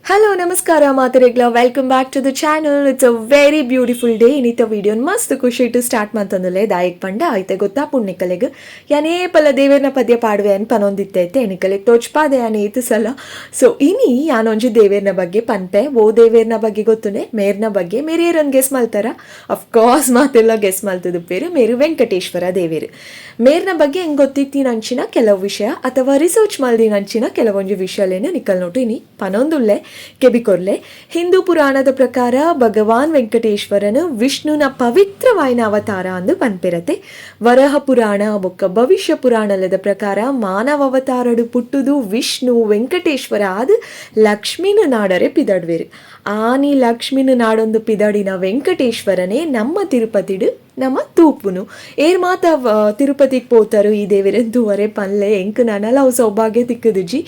Hello ನಮಸ್ಕಾರ ಮಾತೆರೆಗ್ಲ, welcome back to the channel. It's a very beautiful day. ಇನಿತ video ಮಸ್ತ್ ಖುಷಿ ಇಟ್ಟು ಸ್ಟಾರ್ಟ್ ಮಂತೊಂದುಲ್ಲೆ. ದಾಯೆಗ್ ಪಂಡ ಐತೆ ಗೊತ್ತಾ ಪುಣ್ಯಕಲೆಗ್ ಯಾನೇ ಪಲ ದೇವೆರ್ನ ಪದ್ಯ ಪಾಡುವೆ ಅನ್ ಪನೊಂದಿತ್ತೈತೆ ಎನಿಕಲೆಗ್ ತೋಚ್ಪಾದೆ ಯಾನ್ ಏತ್ ಸಲ. ಸೊ ಇನಿ ಯಾನೊಂಜಿ ದೇವೆರ್ನ ಬಗ್ಗೆ ಪನ್ಪೆ. ಓ ದೇವೆರ್ನ ಬಗ್ಗೆ ಗೊತ್ತುನೆ? ಮೇರ್ನ ಬಗ್ಗೆ ಮೇರೇರನ್ ಗೆಸ್ ಮಲ್ತಾರ? ಅಫ್ಕೋರ್ಸ್ ಮಾತೆಲ್ಲ ಗೆಸ್ ಮಲ್ತದುಪ್ಪೇರು. ಮೇರು ವೆಂಕಟೇಶ್ವರ ದೇವೇರು. ಮೇರ್ನ ಬಗ್ಗೆ ಹೆಂಗ್ ಗೊತ್ತಿತ್ತಿನಂಚಿನ ಕೆಲವು ವಿಷಯ ಅಥವಾ ರಿಸರ್ಚ್ ಮಲ್ದಿನಂಚಿನ ಕೆಲವೊಂಜಿ ವಿಷಯಲೇನು ನಿಕಲ್ ನೋಟು ಇನಿ ಪನೊಂದುಲ್ಲೆ, ಕೆಬಿಕೊರ್ಲೆ. ಹಿಂದೂ ಪುರಾಣದ ಪ್ರಕಾರ ಭಗವಾನ್ ವೆಂಕಟೇಶ್ವರನು ವಿಷ್ಣುನ ಪವಿತ್ರವಾಯಿನ ಅವತಾರ ಅಂದು ಪನ್ಪಿರತೆ. ವರಹ ಪುರಾಣ ಬೊಕ್ಕ ಭವಿಷ್ಯ ಪುರಾಣಲದ ಪ್ರಕಾರ ಮಾನವ ಅವತಾರಡು ಪುಟ್ಟುದು ವಿಷ್ಣು ವೆಂಕಟೇಶ್ವರ ಆದ್ ಲಕ್ಷ್ಮೀನ ನಾಡರೆ ಪಿದಡ್ವೇರು. ಆನಿ ಲಕ್ಷ್ಮೀನ ನಾಡೊಂದು ಪಿದಡಿನ ವೆಂಕಟೇಶ್ವರನೇ ನಮ್ಮ ತಿರುಪತಿಡು ನಮ್ಮ ತೂಪುನು. ಏರ್ ಮಾತ ತಿರುಪತಿಗೆ ಪೋತಾರು ಈ ದೇವೆರೆನ್ ತೂವರೆ ಪನ್ಲೆ. ಎಂಕ್ ನನಲ ಅವು ಸೌಭಾಗ್ಯ ತಿಕ್ಕುದುಜಿ.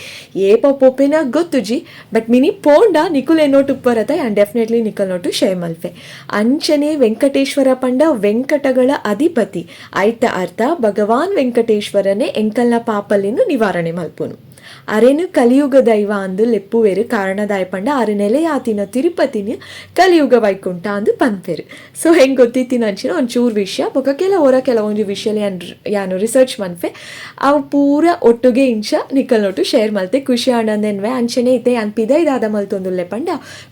ಏಪ ಪೋಪೆನ ಗೊತ್ತುಜಿ. ಬಟ್ ಮಿನಿ ಪೋಂಡ ನಿಕುಲ್ ಎನ್ನೋಟು ಉಪ್ಪರತ ಯಾನ್ ಡೆಫಿನೆಟ್ಲಿ ನಿಕಲ್ ನೋಟು ಶೇರ್ ಮಲ್ಪೆ. ಅಂಚನೆ ವೆಂಕಟೇಶ್ವರ ಪಂಡ ವೆಂಕಟಗಳ ಅಧಿಪತಿ. ಐತ ಅರ್ಥ ಭಗವಾನ್ ವೆಂಕಟೇಶ್ವರನೇ ಎಂಕಲ್ನ ಪಾಪಲಿನ ನಿವಾರಣೆ ಮಲ್ಪುನು. ಅರೆನು ಕಲಿಯುಗ ದೈವ ಅಂದು ಲೆಪ್ಪುವೆರು. ಕಾರಣದಾಯ ಪಂಡ ಆರು ನೆಲೆಯಾತಿನ ತಿರುಪತಿನ ಕಲಿಯುಗ ವೈಕುಂಠ ಅಂದು ಪನ್ಪೆರು. ಸೊ ಹೆಂಗೆ ಗೊತ್ತಿತ್ತಿನ ಅಂಚಿನ ಒಂಚೂರು ವಿಷಯ ಬೊಕ ಕೆಲವೊರ ಕೆಲವೊಂಜಿ ವಿಷಯ ಯಾನ್ ಯಾನು ರಿಸರ್ಚ್ ಮನ್ಪೆ. ಅವು ಪೂರ ಒಟ್ಟುಗೆ ಇಂಚ ನಿಕಲ್ ನೋಟು ಶೇರ್ ಮಲ್ತೆ ಖುಷಿ ಆನಂದೆನ್ವೆ. ಅಂಚನೆ ಇತ್ತೆ ಯಾನ್ ಪಿದೈ ದಾದ ಮಲ್ತೊಂದುಲ್ಲೆ ಪಂಡ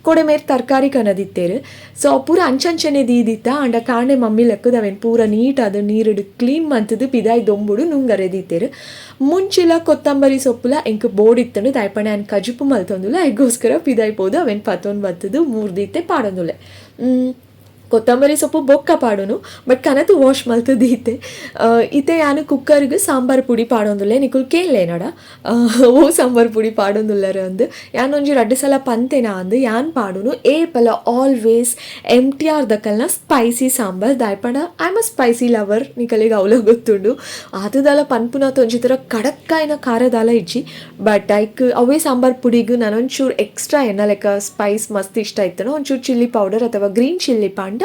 ಕೊಡೆ ಮೇರ್ ತರಕಾರಿ ಕನದಿತ್ತೇರು. ಸೊ ಅವು ಪೂರ ಅಂಚಂಚನೆ ದೀದಿತ್ತ. ಅಂಡ ಕಾಂಡೆ ಮಮ್ಮಿ ಲೆಕ್ಕದ ಅವೇನು ಪೂರ ನೀಟ್ ಅದು ನೀರುಡು ಕ್ಲೀನ್ ಮಂತದು ಪಿದಾಯಿ ದೊಂಬುಡು ನುಂಗರೆದಿತ್ತೇರು. ಮುಂಚಿಲ ಕೊತ್ತಂಬರಿ ಸೊಪ್ಪುಲ ಎಂಕ್ ಬೋಡಿತ್ತಂಡು. ದಾಯಪಣೆ ಯಾನ್ ಕಜುಪು ಮಲ್ತೊಂದುಲ್ಲ. ಐಗೋಸ್ಕರ ಪಿದಾಯಿ ಪೋದು ಅವೇನು ಪತ್ತೊಂದು ಬತ್ತದು ಮೂರ್ದಿತ್ತೆ ಪಾಡೊಂದುಲ್ಲೆ. ಕೊತ್ತಂಬರಿ ಸೊಪ್ಪು ಬೊಕ್ಕ ಪಾಡುನು, ಬಟ್ ಕನತು ವಾಶ್ ಮಲ್ತದು ಇತ್ತೆ. ಇತ್ತೆ ಯಾನು ಕುಕ್ಕರ್ಗೆ ಸಾಂಬಾರ್ ಪುಡಿ ಪಾಡೊಂದುಲ್ಲೆ. ನಿಕುಲ್ ಕೇನ್ಲೆ ನಡ ಓ ಸಾಂಬಾರ್ ಪುಡಿ ಪಾಡೊಂದುಲ್ಲರ ಅಂದು. ಯಾನೊಂಜಿ ರಡ್ಡ್ ಸಲ ಪಂತೆನ ಅಂದು. ಯಾನ್ ಪಾಡುನು ಏಪಲ ಆಲ್ವೇಸ್ ಎಂಟಿಆರ್ ದಕಲ್ನ ಸ್ಪೈಸಿ ಸಾಂಬಾರ್. ದಾಯಪಂಡ I am a spicy lover. ನಿಕಲಿಗೆ ಅವಲ ಗೊತ್ತುಂಡು. ಆತದಾಲ ಪನ್ಪುನಾತ ಒಂಜಿ ಥರ ಕಡಕ್ಕಾಯಿನ ಖಾರದಾಲ ಇಜ್ಜಿ. ಬಟ್ ಐಕ್ ಅವೇ ಸಾಂಬಾರ್ ಪುಡಿಗ್ ನಾನೊಂಚೂರು ಎಕ್ಸ್ಟ್ರಾ ಎನ್ನ ಲೆಕ್ಕ ಸ್ಪೈಸ್ ಮಸ್ತ್ ಇಷ್ಟ ಇತ್ತನೋ ಒಂಚೂರು ಚಿಲ್ಲಿ ಪೌಡರ್ ಅಥವಾ ಗ್ರೀನ್ ಚಿಲ್ಲಿ ಪಾಂಡ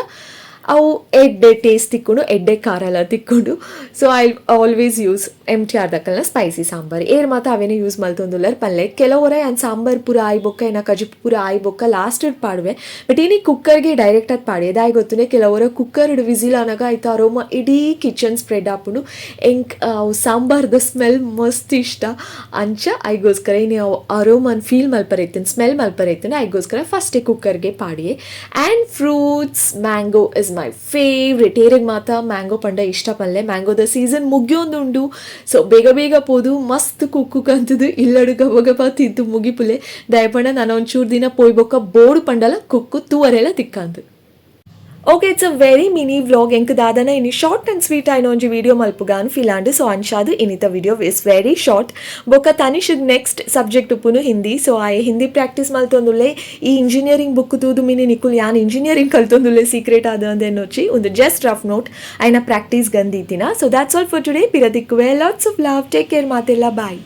ಅವು ಎಡ್ಡೆ ಟೇಸ್ಟ್ ತಿಕ್ಕೊಂಡು, ಎಡ್ಡೆ ಖಾರ ಎಲ್ಲ ತಿಕ್ಕೊಂಡು. So I always use MTR ದಕ್ಕಲ್ನ spicy sambar. ಏರ್ ಮಾತ ಅವೇನೆ ಯೂಸ್ ಮಲ್ತೊಂದುಲ್ಲರ್ ಪಲ್ಲೆ. ಕೆಲವೊರ ಯಾನ್ ಸಾಂಬಾರ್ ಪೂರ ಆಯ್ ಬೊಕ್ಕ ಏನ ಕಜಿಪು ಪೂರ ಆಯ್ ಬೊಕ್ಕ ಲಾಸ್ಟ್ ಪಾಡುವೆ. ಬಟ್ ಇನಿ ಕುಕ್ಕರ್ಗೆ ಡೈರೆಕ್ಟ್ ಆಗಿ ಪಾಡಿ. ದಾಯ್ ಗೊತ್ತುನೆ, ಕೆಲವೊರ ಕುಕ್ಕರ್ ವಿಸಿಲ್ ಆನಾಗ ಆಯ್ತು ಅರೋಮ ಇಡೀ ಕಿಚನ್ ಸ್ಪ್ರೆಡ್ ಆಪುಂಡು. ಎಂಕ್ ಅವು ಸಾಂಬಾರ್ದ ಸ್ಮೆಲ್ ಮಸ್ತ್ ಇಷ್ಟ. ಅಂಚ ಐಗೋಸ್ಕರ ಇನಿ ಅವು ಅರೋಮನ್ ಫೀಲ್ ಮಲ್ಪರೆ ಇತ್ತಿನ, ಸ್ಮೆಲ್ ಮಲ್ಪರೆ ಇತ್ತಿನ, ಐಗೋಸ್ಕರ ಫಸ್ಟೇ ಕುಕ್ಕರ್ಗೆ ಪಾಡಿಯೆ. And fruits, mango is my favourite. ಏರೆಗ್ ಮಾತ ಮ್ಯಾಂಗೋ ಪಂಡ ಇಷ್ಟ ಪಲ್ಲೆ. ಮ್ಯಾಂಗೋದ ಸೀಸನ್ ಮುಗಿಯೊಂದುಂಡು. ಸೊ ಬೇಗ ಬೇಗ ಪೋದು ಮಸ್ತ್ ಕುಕ್ಕು ಕಂತದು ಇಲ್ಲಡು ಗಬ ಗಬ ತಿಂತು ಮುಗಿಪುಲೆ. ದಯಪಂಡ ನಾನು ಒಂಚೂರು ದಿನ ಪೋಯ್ ಬೊಕ್ಕ ಬೋಡು ಪಂಡಲ ಕುಕ್ಕು ತೂವರೆಲ್ಲ ತಿಕ್ಕಂದು. Okay, it's a very mini vlog. ಎಂಕ್ ದಾದನ ಇನಿ short and sweet ಆಯ್ನ ಒಂಜಿ ವಿಡಿಯೋ ಮಲ್ಪುಗಾನ್ ಫೀಲ್ ಆಂಡ್. ಸೊ ಅಂಚಾದ್ ಇನಿತ video is very short. ಬೊಕ್ಕ ತನಿಷ್ ನೆಕ್ಸ್ಟ್ ಸಬ್ಜೆಕ್ಟ್ ಉಪ್ಪುನು ಹಿಂದಿ. ಸೊ ಆಯೆ ಹಿಂದಿ ಪ್ರಾಕ್ಟೀಸ್ ಮಲ್ತೊಂದುಲ್ಲೆ. ಈ ಇಂಜಿನಿಯರಿಂಗ್ ಬುಕ್ ತೂದು ಮಿನಿ ನಿಕುಲ್ ಯಾನ್ ಇಂಜಿನಿಯರಿಂಗ್ ಕಲ್ತೊಂದುಲ್ಲೆ ಸೀಕ್ರೆಟ್ ಆದ ಅಂದೆನ್ನೊಚ್ಚಿ. ಒಂದು just rough note ಆಯ್ನ practice ಗಂದೀತಿನ. So that's all for today. ಪಿರದಿಕ್ಕುವೆ. Lots of love, take care ಮಾತೆಲ್ಲ, ಬಾಯ್.